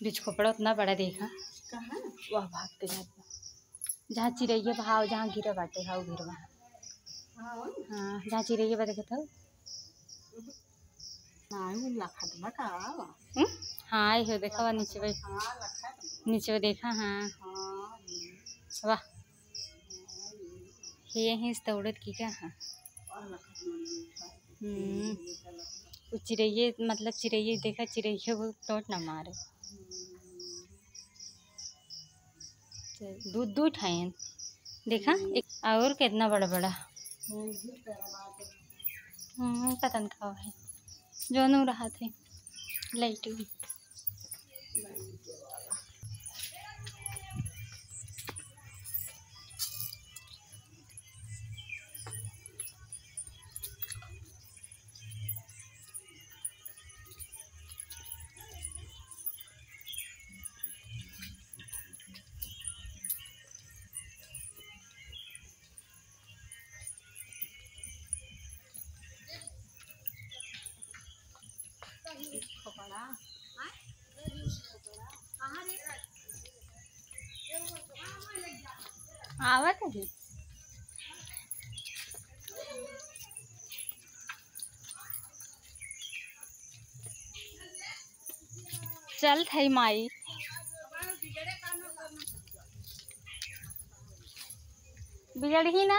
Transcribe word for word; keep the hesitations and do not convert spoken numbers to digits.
बिच खोपड़ा उतना बड़ा देखा। कहाँ? वह भाग के जात बा। जहाँ चिरैया बा, हाउ, जहाँ गिरा बाटे, हाउ गिरवा। हाँ, वही। हाँ, जहाँ चिरैया बा, देखत हौ। नाहीं, लखत बा का? हम्म? हाँ, इहो देखा बा, नीचे बा। हाँ, लखत बा। नीचे बा, देखा, हाँ। हाँ, ये। वाह। हाँ, ये। ये यहीं से दौड़त की का, हाँ। हम्म। उ चिरैये, मतलब चिरैये देखा, चिरैये वो टोंट ना मारे। चल, दू, दू ठैन देखा, एक और कितना बड़ा बड़ा। हम्म, पता न का है, जोनू रहा थे लाइट भी। आवत है। चल थई माई। बिगड़ही ना।